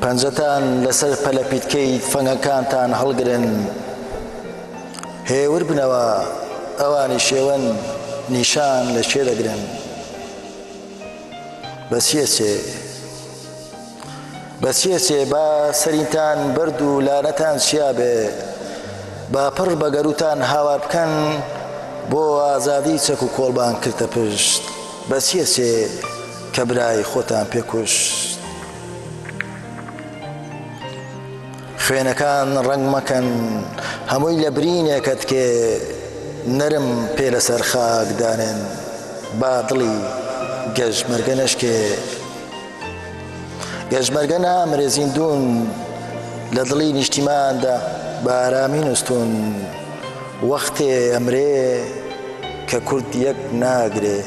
پەنجەتان لەسەر پەلەپیتکەی تفەنگەکانتان هەڵگرن. هێور بنەوە، ئەوانی شێوەن نیشان لە کێ دەگرن؟ بە چی ئەچێ؟ بە چی ئەچێ با سەرینتان بەرد و لانەتان چیا بێ، با پڕ بە گەرووتان هاوار بکەن بۆ ئازادی چەک و کۆڵبان کردە پشت، بە چی ئەچێ کە برای خۆتان پێ کوشت؟ خوێنەکان ڕەنگ مەکەن هەمووی لە برینێکە تکێ نەرم پێ لەسەر خاک دانێن با دڵی گەژمەرگە نەشکێ گەژمەرگە نامرێ زیندوون لە دڵی نیشتیماندا بە ئارامی نوستوون وەختێ ئەمرێ کە کورد یەک ناگرێ.